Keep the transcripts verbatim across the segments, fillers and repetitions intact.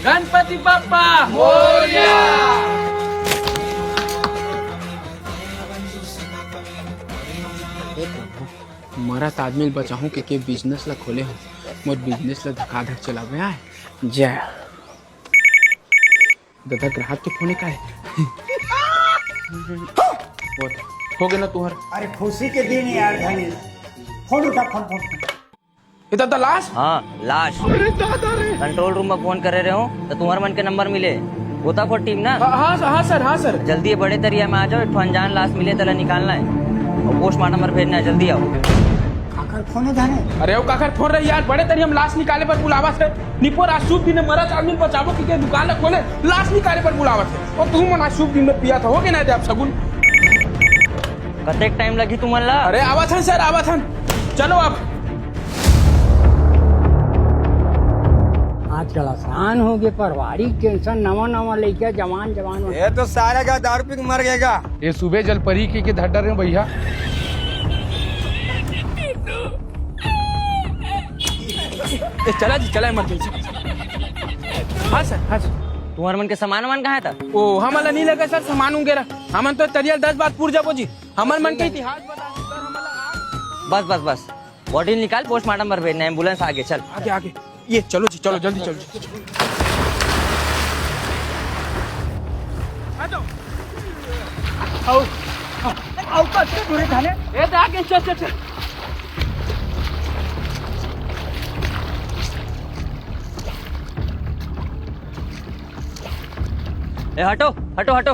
गणपति बप्पा मोरया। मरत आदमी ल बचाहूं के, के बिजनेस ला खोले हूं, मोर बिजनेस ला धकाधक चलावे आय। जय। ददा, ग्राहक के फोन का है? हो गे ना तुहर? अरे, खुशी के दिन यार, धनी। फोन उठा, फोन, फोन, फोन। ए ददा, लाश? हाँ, लाश। कंट्रोल रूम में फोन करे रहे हो, तो तुम्हारे मन के नंबर मिले। गोताखोर टीम ना? हाँ, हाँ, हाँ सर, हाँ सर। जल्दी ये बड़े तरिया में आ जाओ, एक ठो अनजान लाश मिले, तेला निकालना है और पोस्टमार्टम पर भेजना है। जल्दी आओ। काकर फोन है धनी? अरे, वो काकर फोन रही यार, बड़े तरिया में लाश निकाले पर बुलावा से। निपोर आज शुभ दिन है, मरत आदमी बचाबो के, के दुकान ला खोले, लाश निकाले पर बुलावत हे। और तुम मन आज शुभ दिन में पिया था, हो के ना दे आप सगुन। कतेक टाइम लगी तुमन ला? अरे आवत हन सर, आवत हन। चलो अब। आजकल आसान हो गए, परिवारिक टेंशन, नवा नवा लइका, जवान जवान। ये तो सारे का दारू पी के मर गएगा। ये सुबह जल परी के, के धर डरे हो भैया। ए, चला जी, चला, इमरजेंसी। हाँ सर, हाँ सर। तुम्हार मन के सामान वामान कहाँ है था? ओ, हमन ला नहीं लगे सर, सामान वगैरह। हमन तो तरियल दस बात पूर जाबो जी। हमर मन के इतिहास बता दो सर, हमन ला आज बस, बस, बस। बॉडी निकाल, पोस्टमार्टम पर भेजना है, एम्बुलेंस आगे, चल। आगे, आगे। ये चलो जी, चलो, जल्दी चलो जी। आओ, आओ, कस के दूरी थाने। ए, दे आगे, चल, चल, चल। ए, हटो, हटो, हटो।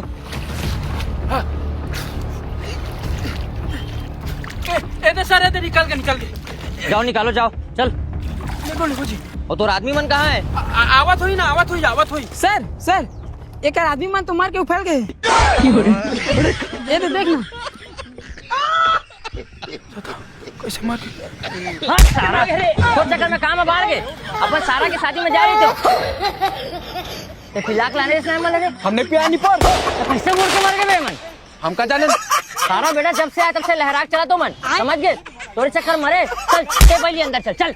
ए, ए, दे सर, ए, दे, निकल के, निकल के। जाओ, निकालो, जाओ, चल। निकल, निकल जी। और तोर आदमी मन कहाँ है? आ, आ, आवत होई ना, आवत होई, आवत होई। सर, सर, एक आदमी मन तो मार के उफल गए। ये तो देख ना। कैसे मार के? हाँ, सारा, तो चक्कर में काम बाहर गए। अपन सारा के शादी में जा रही तो। ते फिर लाख लाने इसने मन लगे। हमने पिया नहीं पर। तो कैसे मुड़ के मर गए बे मन? हमका जाने। सारा बेटा जब से आया तब से लहराक चला तो मन। समझ गए? तोरे चक्कर मरे। चल, ते पहले अंदर चल, चल।